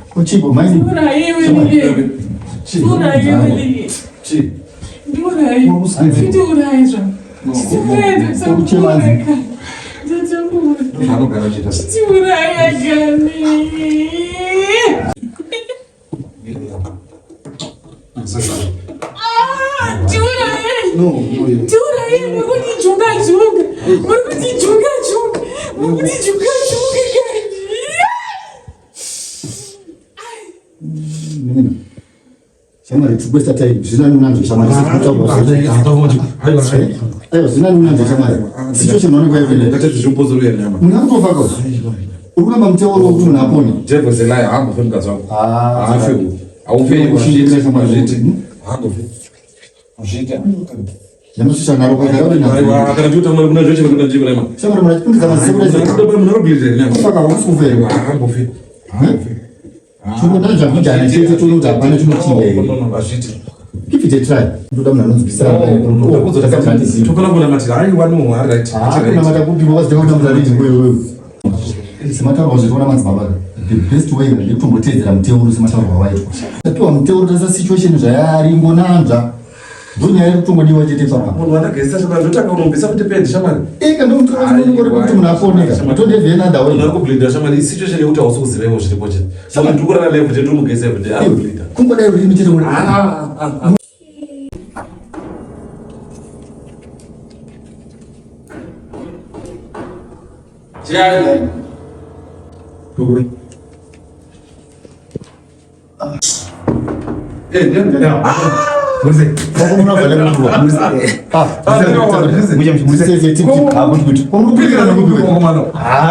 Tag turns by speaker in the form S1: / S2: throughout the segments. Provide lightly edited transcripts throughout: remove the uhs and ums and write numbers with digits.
S1: Kuchibo mai.
S2: Tiuraye, muri kutijunga junga, muri kutijunga junga, muri kutijunga junga.
S1: Shamwari tikuesta time zvina nunanzvo shamwari aiwa zvina nunanzvo shamwari situation maonekwa iwe munhu akutofa ka uri kuramba muteuro wekuti munhu apone
S3: Devil is a liar haambofe mukadzi wako haafe haufe
S1: kushingira shamwari
S3: hazviiti haambofe hazviiti
S1: Yanosvitsa naro
S3: Aiwa, kana tiuta mwana kuna zveche kuna nzvimbo rema.
S1: Shamwari mwana chipindisa maziso kudai.
S3: Kuda mwana rubirira nyama.
S1: Saka hausi kufa here?
S3: Haambofe. Haambofe.
S1: Chingodai zvakudhana chete toona kuti hapana chinochinja here.
S3: No, no, no, hazviiti.
S1: Give it a try. Ndoda munhu anonzwisisa.
S3: Tokona kunamatira. Aiwa, no, all right.
S1: Kunamata kupi wakazotanga kutambura rini wewe? Semataurwa zviriona madzibaba the best way ndekutomboteedzera muteuro semataurwa waitwa. Tapiwa muteuro tarisa situation zvayari ngonanzva. Ndonyaya iri kutongodiwa chete papa.
S3: Munhu anagezesa shamwari ndotanga unobvisa kuti pendi shamwari.
S1: Eka ndomutora kuti munhu afoneka. Don't have any other way.
S3: Munhu ari kubleeda shamwari situation yekuti hausi kuziva iwo zviripo chete. Saka ndiri kurara live chete ndiri every day ari kubleeda.
S1: Kungodai rurimi chete kuti.
S3: Ah ah ah. Chiani. Kugwe.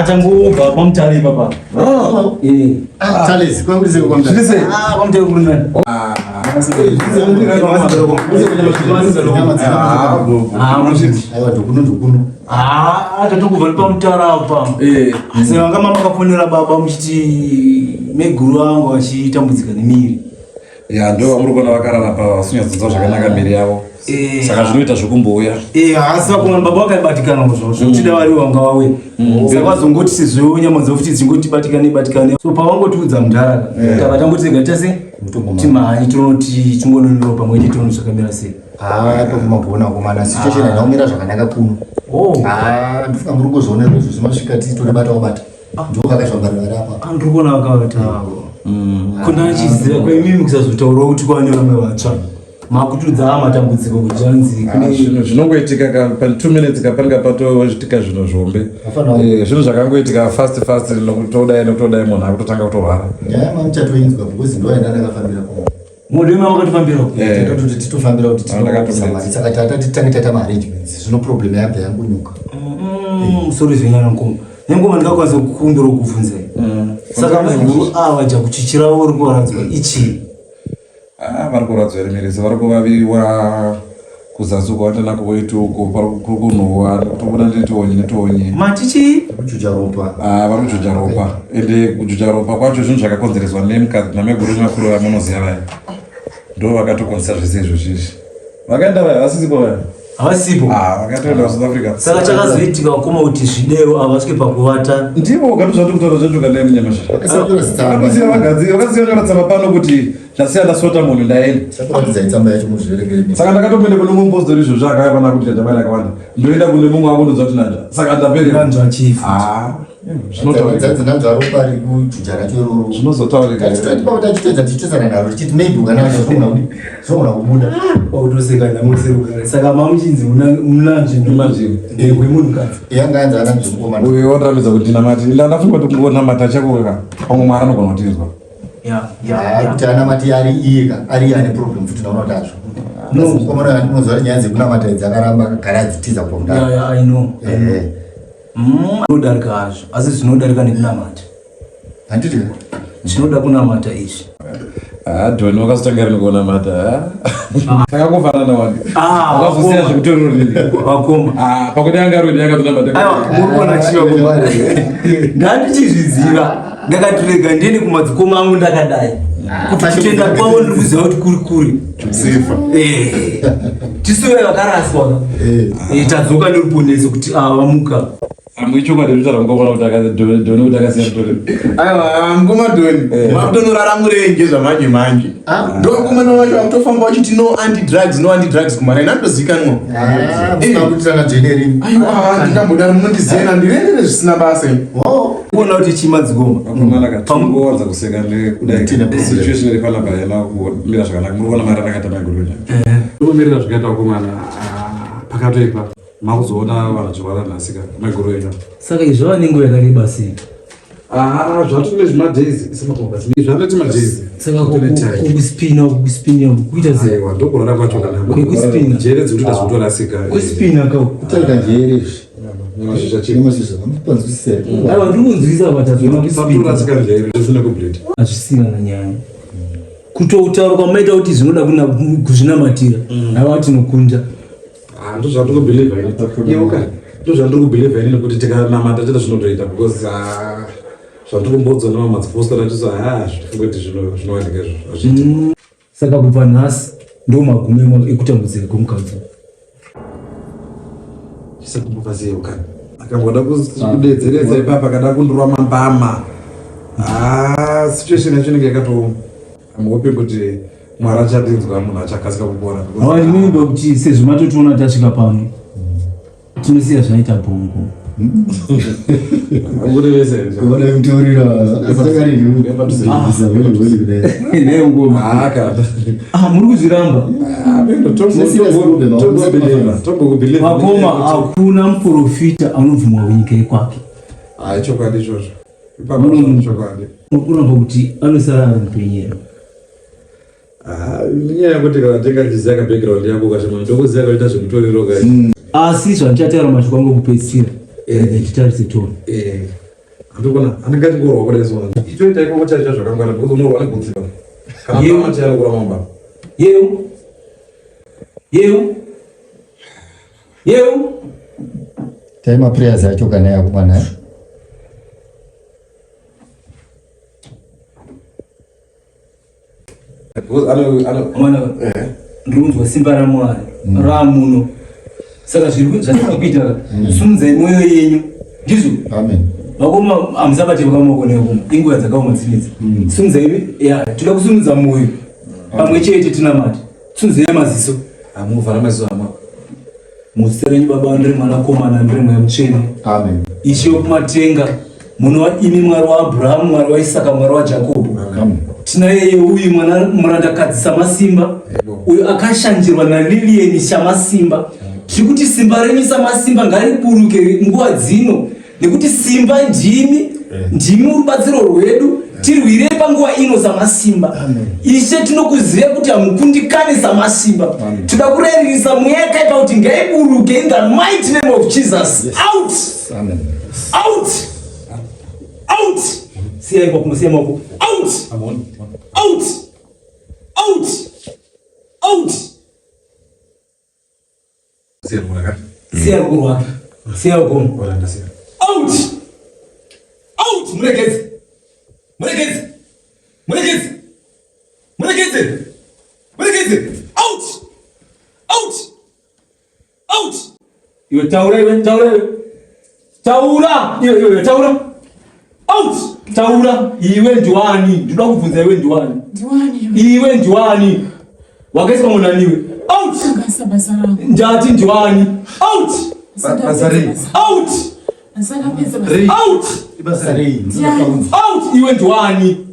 S4: Tangobva pamutare ipapa. Tatokubva pamutare apa. Saka mama makafonera baba muchiti meguru vangu vachitambudzika nemiri.
S3: Ya ndo vamuri kuona vakarara pa vasinyatsodzwa zvakanaka miri yavo.
S4: Eh.
S3: Saka zvinoita zvekumbouya.
S4: Eh, asi vakomana baba vakaibatikana zvavo zvekuti dai vari vanga vauya. Saka vazongoti sezvo nyama dzavo futi dzingoti batikane batikane. So pavangotiudza mudhara tava tangoti rega tese timhanye tonoti tingononerawo pamwe chete tione zvakamira sei.
S1: Ah, pakumagona komana situation haina kumira zvakanaka kuno.
S4: Oh.
S1: Ah, ndifunga muri kuzvionera izvo zvimasvika titoribata wabata. Ndiwo vakazvambarira vari apa.
S4: Andiri kuona vakavata avo. Kuna achiziva kwaimimi kusazotaurawo kuti kwane vamwe vatsva. Makutudza matambudziko kuti zvanzi
S3: Ah,
S4: kune
S3: zvinhu zvinongoitika ka pa 2 minutes kapanenge patoitika zvinhu zvombe.
S1: Hapana.
S3: Eh, zvinhu zvakangoitika fast fast nokutodai nokutodai munhu akutotanga kutorwara.
S1: Nyaya mamuchatoinzwa because ndo yaenda ndakafambira kuno.
S4: Munhu wakatofambira.
S3: Eh.
S1: Tatoti titofambira kuti
S3: Ah, ndakatofambira.
S1: tinoisa mari saka tata titange taita maarrangements zvino problem yabva yangunyuka.
S4: Sorry zvenyana mukoma. Nengoma ndingakwanisa kukumbira kukubvunzai. Saka maiguru ava jakuchichira uri kuradzwa ichi.
S3: Ah, vari kuradzwa here mirisi vari kuvaviwa kuzasi uko vatana kuweti uko pari kuri kunhuwa kutobuda netionye netionye.
S4: Mati chii?
S1: Kujuja ropa.
S3: Ah, vari kujuja ropa ende kujuja ropa kwacho zvinhu zvakakonzereswa nemukadzi nameguru nemakuru vamunoziva vaya ndo vakatokonzesa zvese izvozvo izvi vakaenda vaya vasisipo vaya
S4: Havasipo.
S3: Ah, vakatoenda kuSouth Africa.
S4: Saka chakazoitika vakoma kuti zvidewo havasvike pakuvata.
S3: Ndivo wakatozvati kutaura zvacho kana munyama zvacho.
S1: Vakasiya tsamba.
S3: Vakasiya vagadzira, vakasiya nyora tsamba pano kuti ndasiya ndasota munhu ndaenda.
S1: Takuratidzai tsamba yacho muzviverengere.
S3: Saka ndakatoenda kune mumwe mupostori izvozvo akauya pana kuti ndamai akawanda. Ndoenda kune mumwe akunonzwa kuti nanja. Saka ndaperera.
S4: Nanzva chifu.
S3: Ah, zvinotaurika.
S1: Dzanzi nanzva ropa rikujuja racho iroro.
S3: Zvinozotaurika.
S1: Tati pauta tichitoedza tichitoedzana naro tichiti maybe ukana zvogona kudi zvogona kubuda.
S4: Pakutoseka ndamuserukare. Saka mamuchinzi munanzvi
S3: Munanzvi.
S4: wemunhukadzi.
S1: Yanga yanzi ananzvi mukomana.
S3: Uyo wandirambidza kuti ndinamate. Ndafunga kuti kungonamata chako ka. Pamwe Mwari anogona kutinzwa.
S4: Ya, ya,
S1: Ah,
S4: ya.
S1: kuti anamati ari iye ka ari iye ane problem futi ndaona kuti azvo.
S4: No.
S1: Mukomana andinonzwa nyaya dzekunamata idzi akaramba akagara adzitiza kubva
S4: Ya,
S1: kudhara.
S4: ya, I know. I know.
S1: Eh.
S4: Zvinodarika hazvo asi zvinodarika nekunamata.
S1: Handiti
S4: Zvinoda kunamata izvi.
S3: Ah, Dhoni wakazotanga rini kunamata? Takangofanana wani.
S4: Ah,
S3: Wakazosiya
S4: wakoma.
S3: zvekutorero rini.
S4: Vakoma.
S3: Ah, pakuti anga ari yakatonamata.
S4: Aiwa, muri kuona chiva vakoma. Ndandichizviziva. Ndakati rega ndiende kumadzikoma angu ndakadai. Kuti kutenda kwavo ndiri kuziva kuti kuri kure.
S1: Josefa.
S4: Eh. Tisu vaya vakaraswa.
S1: Eh.
S4: Eh, tadzoka neruponeso kuti ava vamuka.
S3: Amuichokwadi kutaura mukoma kuti akadhoni kuti akasiya mutoriro.
S5: Aiwa mukoma Dhoni, makutonorara murenje zvamanje manje. Ndovakomana vacho vakutofamba vachiti no anti drugs, no anti drugs kumaraini anotozikanwa.
S1: Ah, musina kuitirana dzvene rini.
S5: Aiwa ndingambodaro munondiziva ndirerere zvisina basa ini.
S1: Oh.
S4: Kuona kuti chii madzikoma.
S3: Vakomana ka tingowanza kuseka nekudai.
S1: Tina problem.
S3: Situation iri panapa haina kumira zvakanaka. Muri kuona mari akaita maiguru. Kumirira zvakaita vakomana pakatoipa. Makuzoona vanhu vachirwara nhasi ka maiguru enyu.
S4: Saka izvi zvava nenguva yakareba sei?
S3: Ah, zvatine zvimadays isemakomba. Zvanoti madays.
S4: Saka kuspina kuspina kuita sei?
S3: Aiwa ndokurara kwacho kana.
S4: Kwekuspina.
S3: Njere dzekutoita zvekutorasika.
S4: Kuspina ka.
S1: Kutaura njere izvi.
S3: Nemashizha chii?
S1: Nemashizha vanopanzwisisa here?
S4: Aiwa ndiri kunzwisa vatatu kuspina.
S3: Patorasika njere zvisina kubleed.
S4: Hazvisina na nyaya. Kutoutaura kwamaita kuti zvinoda kuzvinamatira. Aiwa tinokunda.
S3: Ah, ndozvandiri kubhilivha ini. Yeuka, ndozvandiri kubhilivha ini nekuti tikanamata chete zvinotoita because ah, zvandiri kumbodzwa nemamadzipostora achiso ha zvitifunge kuti zvinowanika izvo hazviiti.
S4: Saka kubva nhasi ndo magumo ekutambudzika kwemukadzi.
S3: Chisakumbovaziva Yeuka. Akangoda kudedzeredza ipapa akada kundurwa mambama. Ah, situation yacho inenge yakatooma. I'm hoping kuti Mwari achandinzwa munhu achakasika kupora.
S4: Hawa ndinoimba kuti sezvo matotiona tasvika pano tinosiya zvaita bhongo.
S1: Kuona mutoriro asakarini kubvisa vele vele kudai.
S4: Nengoma. Ah, muri kuzviramba. Vakoma hakuna muprofita anobvumwa kunyika yekwake.
S3: Ah, chokwadi ichocho. Ipapo chokwadi.
S4: Unoramba kuti anosara ari mupenyu here?
S3: Ah, inyaya yekuti kana tingachiziva ka background yako kashoma ndokuziva kaita zvekutorero kai.
S4: Asi zvandichataura mashoko angu ekupedzisira rega titarise tone.
S3: Eh. Andikuona anenge achingorwa kudai so. Itoita ikoko chaizvo zvakangwara because unorwa negutsiva. Kana mama chayaro kurwa mamba.
S4: Yeu. Yeu. Yeu.
S1: Tai maprayers acho kana yakumana.
S4: Mwana ndiri simba raMwari ramuno. Saka zviri zvatiri kuita sumudzai mwoyo yenyu. Ndizvo?
S1: Amen.
S4: Vakoma hamusabate vakamaoko nekoma. Inguva dzakaoma dzinedzi. Sumudzai ya toda kusumudza mwoyo. Pamwe chete tinamate. Sumudzai maziso.
S3: Amuvhara maziso amwa.
S4: Muzita renyu Baba, ndiri Mwanakomana, ndiri Mweya Mutsvene.
S1: Amen.
S4: Ishe wekumatenga, munova imi Mwari waAbrahamu, Mwari waIsaka, Mwari waJakobho.
S1: Amen.
S4: Tinaye uyu mwana murandakadzi Samasimba, uyo akashandirwa naLilian Shamasimba. Tiri kuti simba renyu Samasimba ngariburuke nguva dzino nekuti simba ndimi ndimi rubatsiro rwedu tirwirei panguva ino samasimba ishe tinokuziva kuti hamukundikani samasimba toda kurairirisa mweya yakaipa kuti ngaiburuke in the mighty name of jesus yes. out
S1: Amen.
S4: out out siyai kwako siya maoko out out out out Siya ruoko rwake. Siya ruoko. Out! Out! Muregedze. Muregedze. Muregedze. Muregedze. Muregedze. Out! Out! Out! Iwe taura iwe, taura iwe. Taura! Iwe iwe taura. Out! Taura iwe ndiwani? Ndinoda kubvunza iwe ndiwani?
S2: Ndiwani
S4: iwe? Iwe ndiwani? Wakaiswa munani iwe? Out!
S2: Ndakasa basa rangu.
S4: Ndati ndiwani? Out!
S3: Basa rei?
S4: Out!
S2: Ndakapedza basa.
S4: Out!
S1: Ibasa rei?
S4: Out! Iwe ndiwani?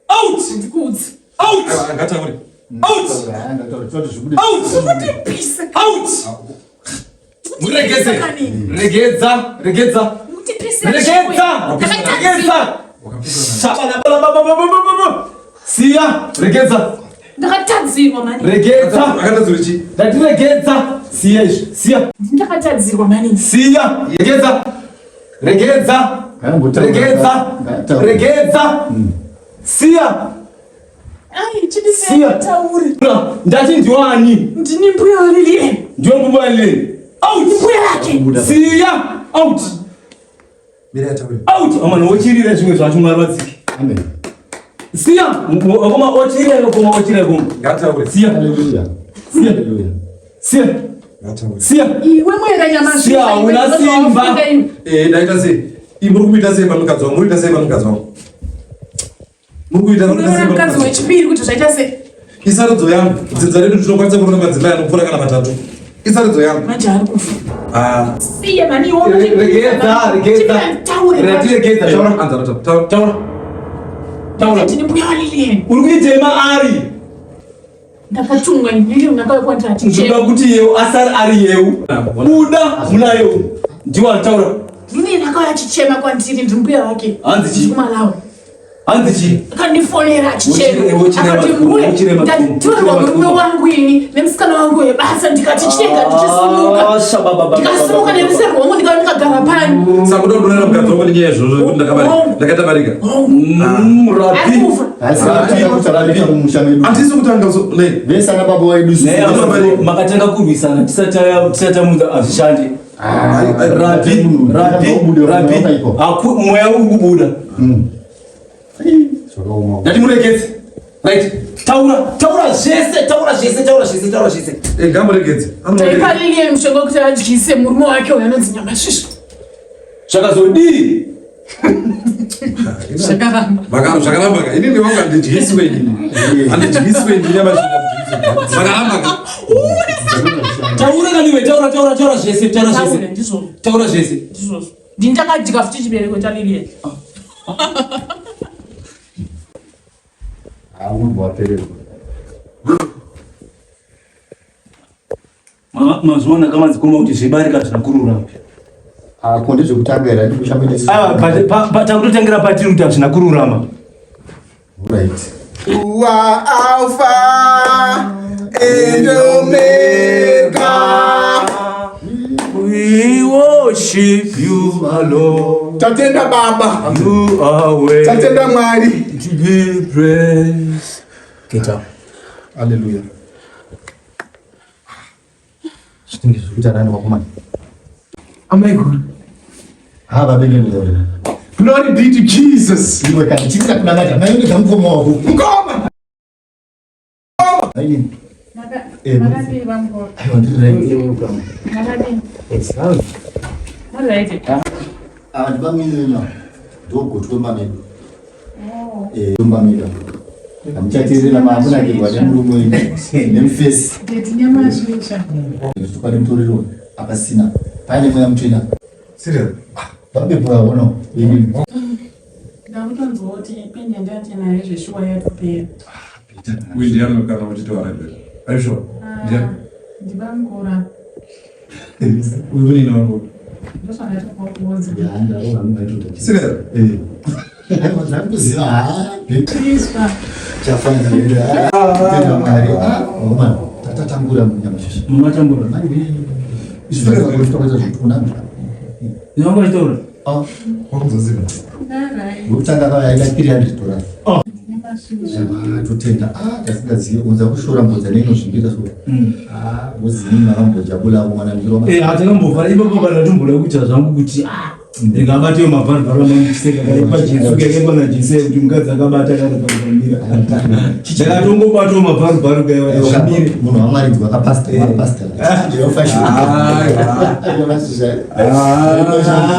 S4: Out!
S2: Ndikuudze.
S4: Out!
S3: Ngataure.
S4: Out! Out!
S2: Kutipisa.
S4: Out! Muregedze. Regedza, regedza. Regedza. Regedza. Shabala Siya, regedza.
S2: Ndakatadzirwa mani.
S4: Regedza.
S3: Akatadzirwa chii?
S4: Ndati regedza. Siya izvi. Siya.
S2: Ndakatadzirwa mani.
S4: Siya. Regedza. Regedza. Regedza. Regedza. Siya.
S2: Ai, chindisiya taure.
S4: Ndati ndiwani?
S2: Ndini mbuya waLilian.
S4: Ndiwe mbuya waLilian. Out.
S2: Mbuya yake.
S4: Siya. Out.
S3: Mira taure.
S4: Out. Amana wochirira zvimwe zvacho Mwari vadzike.
S1: Amen.
S4: Siya. Akoma ochirira akoma ochirira akoma.
S3: Ngataure.
S4: Siya.
S1: Hallelujah.
S4: Siya.
S1: Hallelujah.
S4: Siya. Siya.
S2: Iwe mwera nyama
S4: Siya, hauna simba.
S3: Eh, ndaita sei? Ii muri kuita sei pamukadzi wangu? Muri kuita sei pamukadzi wangu? Muri kuita muri kuita sei
S2: Unoona mukadzi
S3: pamukadzi wangu?
S2: wechipiri kuti zvaita sei?
S3: Isarudzo yangu. Dzinza redu tinokwanisa kuona madzimai anopfuura kana matatu. Isarudzo yangu.
S2: Manje ari kufa.
S3: Ah.
S2: Siya mani iwe unoti-
S4: Regedza, regedza.
S2: Taure.
S4: Regedza, taura.
S3: Anza taura. Taura.
S4: Taura. Taura.
S2: Ndini mbuya waLilian.
S4: Uri kuitei maari?
S2: Ndakatumwa Lilian akauya kwandiri
S4: Ndinoda
S2: achichema.
S4: kuti yeu asari ari yeu. Buda muna yeu. Ndiwo anotaura.
S2: Lilian akauya achichema kwandiri ndiri mbuya wake.
S4: Hanzi chii?
S2: Ndiri kuMalawi.
S4: Hanzi chii?
S2: Akandifonera achichema.
S4: Wochirema
S2: Akati
S4: makumbo,
S2: mbuya
S4: wochirema makumbo,
S2: ndatorerwa
S4: wochirema
S2: murume
S4: makumbo.
S2: wangu ini nemusikana wangu webasa ndikati chitenga ndichisimuka.
S4: Ah, shababa.
S2: Ndikasimuka nerusero rwangu ndikauya ndikagara pano.
S3: Saka kuda kudonera mukadzi wangu nenyaya izvozvo yekuti ndakabarika. Ndakaita barika.
S4: Rabi.
S2: Ari kufa.
S1: Musha medu
S3: Handisi kutanga so nei.
S1: vese ana baba wedu
S4: Naye apa makatanga kurwisana tisati tamudza hazvishandi. Rabi, rabi, rabi. Mweya uri kubuda. Ndati muregedze. Right. Taura, taura zvese, taura zvese, taura zvese, taura zvese.
S3: Eh, ngamuregedze.
S2: Taipa Lilian mushonga wekuti adyise murume wake uyo anonzi Nyamasvisva.
S4: Zvakazodii?
S2: Zvakaramba.
S3: Vaka zvakaramba ka. Inini wangu handidyiswe inini. Handidyiswe inini nyama Zvakaramba ka.
S4: Taura kaniwe, taura, taura, taura zvese, taura
S2: Taura,
S4: zvese.
S2: ndizvozvo.
S4: Taura zvese.
S2: Ndizvozvo. Ndini ndakadya futi chibereko chaLilian.
S4: Mazuva akamadzikoma kuti zvebarika zvina kururama.
S1: Ako ndezvekutanga here andikushamba
S4: Aiwa, but takutotangira patiri kuti hazvina kururama.
S1: Right.
S5: You are Alpha and Omega.
S4: We worship you alone.
S5: Tatenda Baba.
S4: You are worthy
S5: Tatenda Mwari.
S4: to be praised. Get up.
S1: Hallelujah. Zvinenge zviri kuita nani vakomana?
S5: Amaiguru.
S1: Ha vabengenera.
S5: Glory be to Jesus.
S1: Iwe kana chirira kunamata maendedza mukoma wako.
S5: Mukoma.
S1: Mainini. Eh,
S2: Makadii vamukoma?
S1: Aiwa ndiri right.
S2: Makadii? Muri right?
S1: Ava ndibamwinina ndogotwe mamedu. Eh, mamedu. Hamuchateerera maakunakirwa nemurume wenyu nemufesi.
S2: Ndeti Nyamasvisva.
S1: Zvitokwadi mutoriro apasina. Paine mweya mutsvina.
S3: Serious.
S1: Vabepura hono. Inini.
S2: Ndakutonzwa kuti pindi yandati nayo zveshuwa yatopera.
S3: Uyu ndiani kana uchiti warabira? Are you sure? Ndiani?
S2: Ndibamukura.
S3: Uyu unini wangu.
S2: Ndozvandatokuudza.
S1: Ya, ndarohwa mumaitoita.
S3: Serious.
S1: Eh. Aiwa ndakuziva ha.
S2: Iswa.
S1: Chafanira. Tenda Mwari. Ah, vakomana. Tatatambura munyama shasha.
S4: Mumatambura.
S1: Izvi zvakaita zvituna.
S4: Nyangwe achitaura.
S1: Ah,
S3: Wakuzoziva.
S2: Alright.
S1: wekutanga akauya aida 300 dollars.
S2: Nyamasvisva.
S1: Ah, totenda. Ah, tasingazivi unza kushora mbodza neinozvimbika so. Ah, mozini makambojabula mwana ndiro.
S4: Eh, hatakambofara ipapo pandatomboda kuita zvangu kuti ah, ndingabatewo mavharivhari amandiseka kaipa Jesu kakaipa naJesu kuti mukadzi akabata kana pakamira. Ndakatongobatawo mavharivhari kaiwa zvamire.
S1: Munhu waMwari wakapasta, wakapasta. Ndiro fashion.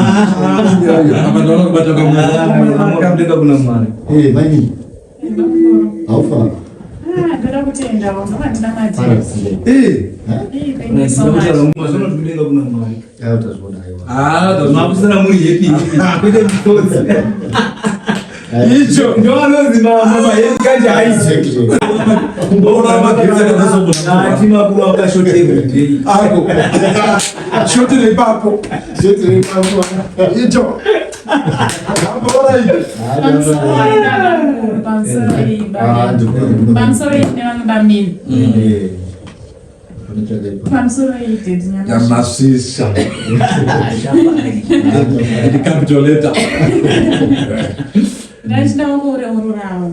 S3: Apa ndaona kubata kwamwari.
S4: Kudenga kuna Mwari.
S1: Eh, mainini.
S2: Bamukuru.
S1: Haufa.
S2: Ah, ndoda kutendawo. Ndovandinamatira.
S3: Eh.
S2: Eh, thank you so much.
S4: Mazvona kuti kudenga kuna Mwari.
S1: Ayo tazviona aiwa.
S3: Ah,
S4: Makusana muri happy kwete misodzi.
S3: Icho.
S4: Ndo anonzi mahappy kanje haisi.
S1: Exactly.
S3: Kumboona magetsi akazobona.
S4: Ati makuru akashota every day.
S3: Ako. Shoti reipapo. Icho. Ndamboona icho.
S2: Pamusoro pamusoro
S1: Ah, ndikuona.
S2: Pamusoro nevamwe bamini.
S1: Eh.
S2: Pamusoro idedi Nyamasvisva.
S3: Nyamasvisva. In capital letter.
S2: Ndachida kureururawo.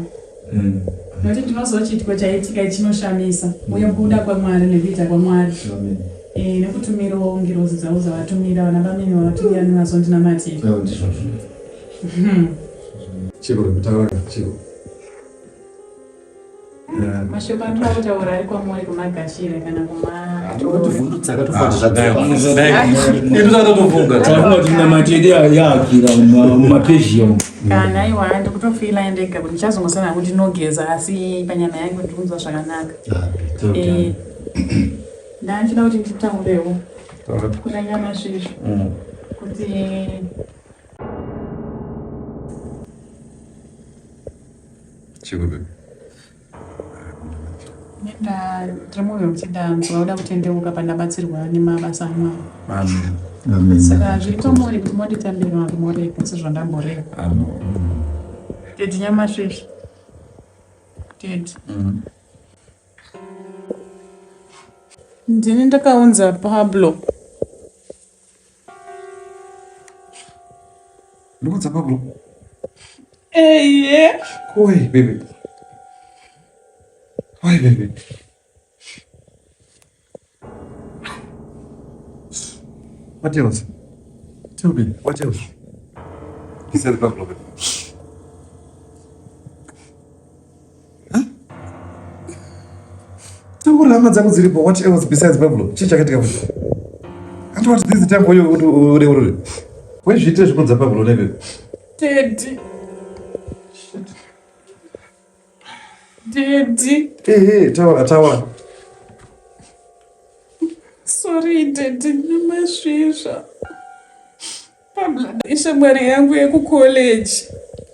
S2: Nokuti ndinozwa chiitiko chaitika chinoshamisa uye kuda kwaMwari nekuita kwaMwari.
S1: Amen.
S2: Eh, nekutumirawo ngirozi dzavo dzavatumira vana bamini vavatumira nevazondinamatira.
S1: Aiwa ndizvozvo.
S3: Chiko kutaura chiko.
S2: Mashoko andinoda kutaura ari kwamuri kumagashira kana kuma
S4: Itotofunga tafunga kuti minamato yedu yaakira mumapezhia umu.
S2: Kana aiwa ndikutofila ndega kuti ndichazongosana kuti ndinogeza asi panyama yangu ndikunzwa zvakanaka. Eh, ndachida kuti nditaurewo kuna Nyamasvisva kuti
S3: Chiko baby.
S2: Ndiri munhu wekuti ndanzwa kuda kutendeuka pandabatsirwa nemabasa aMwari.
S3: Amen.
S1: Amen.
S2: Saka zviri kwamuri kuti monditambira morega sezvandamborega.
S3: Amen.
S2: Tete Nyamasvisva. Tete. Ndini ndakaunza Pablo.
S3: Ndikuudza Pablo.
S2: Eye.
S3: Why baby? Why baby? What else? Tell me, what else? He said Pablo. Baby. Huh? Taura hama dzako dziripo. What else besides Pablo? Chii chakaitika futi? And what this time for you kuti ureurure? Wezviite zvekunza Pablo nebaby.
S2: Daddy. Daddy.
S3: Ehe, taura taura.
S2: Sorry Daddy, Nyamasvisva. Pablo ishamwari yangu yekucollege.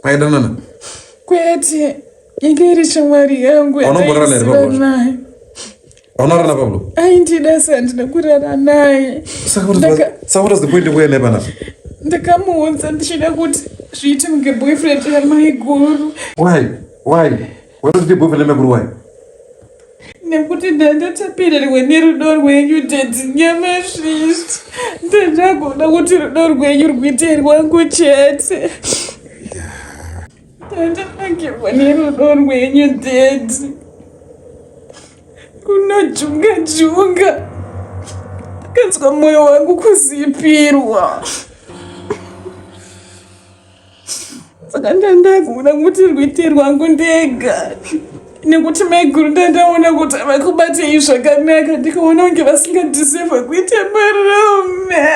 S3: Maidanana?
S2: Kwete, inge iri shamwari yangu
S3: Unomborara naye
S2: yataiziva
S3: Pablo?
S2: naye.
S3: Unorara naPablo?
S2: Aindida asi handina kurara naye.
S3: Saka what is saka what is the point yekuuya naye panapa?
S2: Ndakamuudza ndichida kuti zviite kunge boyfriend yamaiguru.
S3: Why? Why? Why don't you boyfriend yamaiguru why?
S2: Nekuti ndandatapirirwe nerudo rwenyu Daddy Nyamasvisva. Ndandagoda kuti rudo rwenyu rwuite rwangu chete. Ndandanakirwa nerudo rwenyu Daddy. Kunojunga junga. Ndakanzwa moyo wangu kuzipirwa. Saka ndandakuda kuti rwuite rwangu ndega nekuti maiguru ndandaona kuti havakubatei zvakanaka ndikaona kunge vasingadhisevha kuita murume.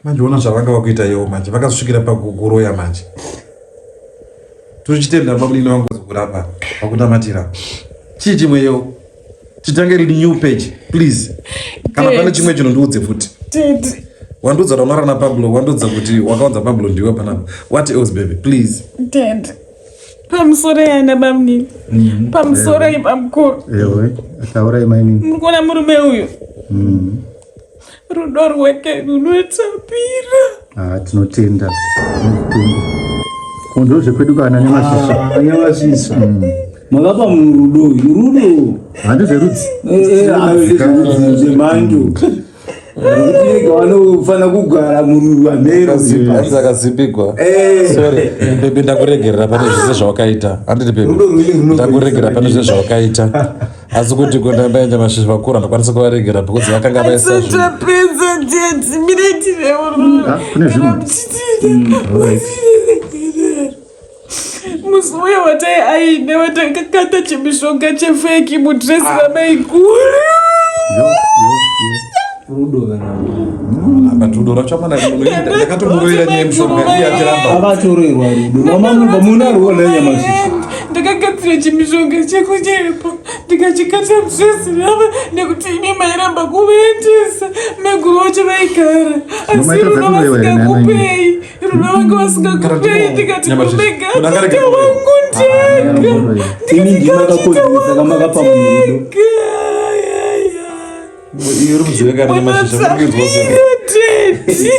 S3: Manje ona zvavanga vakuita iwo manje vakasvikira pakukuroya manje. Tuchitenda bamunini vangu kurapa vakunamatira. Chii chimwe yo? Titange new page please. Kana pane chimwe chinondiudze futi.
S2: Tete.
S3: Wandiudza kuti unorara naPablo, wandiudza kuti wakaunza Pablo ndiwe panapa. What else baby please?
S2: Tete. Pamusoro yana bamunini. Pamusoro bamukuru.
S1: Ewe, taurai mainini.
S2: Muri kuona murume uyu? Rudo rwake runotapira.
S1: Ah, tinotenda. Tinotenda. Ko ndozvekwedu kana Nyamasvisva.
S4: Ah, Nyamasvisva. Makapa munhu rudo uyu rudo.
S1: Handizverudzi.
S4: Zvemhando. Nekuti ega vanofanira kugara muruvamhero.
S3: Hanzi akazipigwa. Sorry, baby ndakuregerera pane zvese zvawakaita. Handiti baby.
S4: Rudo rwenyu runo-
S3: Ndakuregerera pane zvese zvawakaita. Asi kuti kundamba Nyamasvisva vakura ndakwanisa kuvaregera because vakanga vaisa zvinhu.
S2: Tapedza Daddy, mirai
S1: Ah, kune zvimwe.
S2: tireurura. Musi uya watai aine watakakata chimishonga chefeki mudresi ramaiguru.
S1: Yo, yo, yo.
S4: Rudo kana.
S3: But rudo racho amana ndakatomuroyera nyaya yemushonga iye achiramba.
S4: Akatorerwa rudo. Mama muna rudo naNyamasvisva.
S2: Ndakagadzira chimishonga chekunyepa ndikachikata mudresi rava nekuti imi mairamba kuvaendesa maiguru vacho vaigara asi
S1: Munomaita
S2: rudo
S1: dzekuroyiwa here nana imi?
S2: vasingakupei rudo vanga vasingakupei ndikati
S3: Nyamasvisva.
S2: mega
S3: Munangarega
S2: wangu ndega
S4: Imi ndimi makakodzeresa kamakapa munhu rudo.
S3: Iyo uri kuziva kana Nyamasvisva muri kuinzwa sei?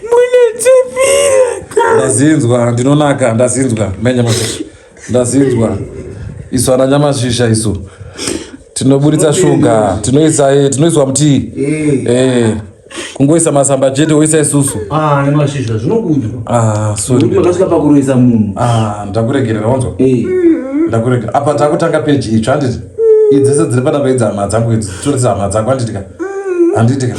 S2: Munotapira.
S3: Ndazinzwa ndinonaka ndazinzwa mai Nyamasvisva. Ndazinzwa. Isu ana Nyamasvisva isu. Tinoburitsa shuga, tinoisa tinoiswa mutii. Eh. Kungoisa masamba chete woisa isusu.
S4: Ah, Nyamasvisva zvinokudzwa.
S3: Ah, sorry.
S4: Nekuti makasvika pakuroisa munhu.
S3: Ah, ndakuregerera wanzwa.
S4: Eh.
S3: Ndakuregerera. Apa takutanga page itsva handiti? Idzi dzese dziri panapa idzi hama dzangu idzi. Tori hama dzangu handiti ka? Handiti ka?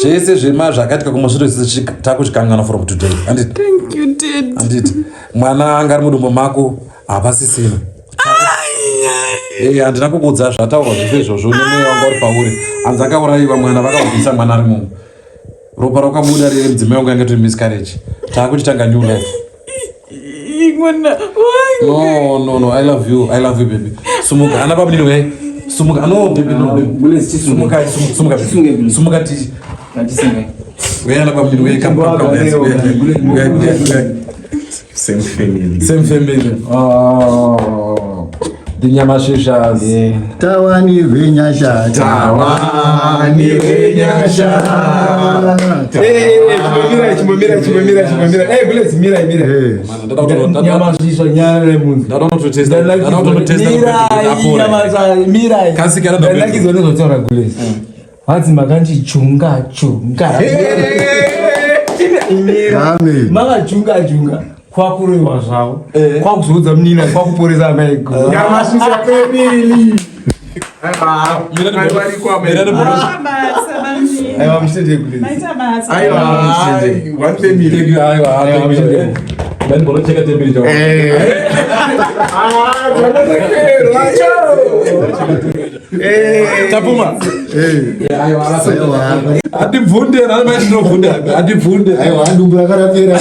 S3: Zvese zvema zvakaitika kumashure zvese takuzvikanganwa from today. Handiti?
S2: Thank you, Daddy.
S3: Handiti? Mwana anga ari mudumbu mako hapasisina. Eh, handina kukuudza zvataurwa zvese izvozvo nemweya wanga uri pauri. Hanzi akaurayiwa mwana vakabvisa mwana ari mumwe. Ropa rakabuda riri mudzimai wangu yanga tori miscarriage. Taakuchitanga new life.
S2: Mwana
S3: No, no, no. I love you. I love you baby. Sumuka. Ana baba nini we. Sumuka. No baby no baby. Sumuka, sumuka, sumuka baby. Sumuka ti. We ana baba nini we. Come come come. Yes, we. We we.
S5: Same family.
S3: Same family. Oh. The Nyamashishas. Yeah.
S1: Tawanirwe nyasha.
S5: Tawanirwe nyasha.
S6: Chimbomira, chimbomira, chimbomira, chimbomira. Eh, Bless, mira, mira. Nyamashishwa nyaya remunhu.
S3: Ndada kutotesta.
S6: Mirai, mirai.
S3: Kasikana
S6: Ndanakidzwa nezvataura Bless. Hanzi makandichunga chunga.
S1: Amen.
S6: Makachunga chunga kwakuroiwa zvavo. Kwakuzoudza munina kwakuporesa amai guru.
S5: Nyamashishwa family.
S6: Aiwa muchitende Bless.
S2: Maita basa.
S5: Aiwa, one family.
S3: Thank you. Aiwa, thank you. Then bolo cheka temperature. Tapuma.
S1: Aiwa,
S3: Hatibvunde, rana mai tinobvunde. Hatibvunde.
S1: aiwa, dumbu rakarapera.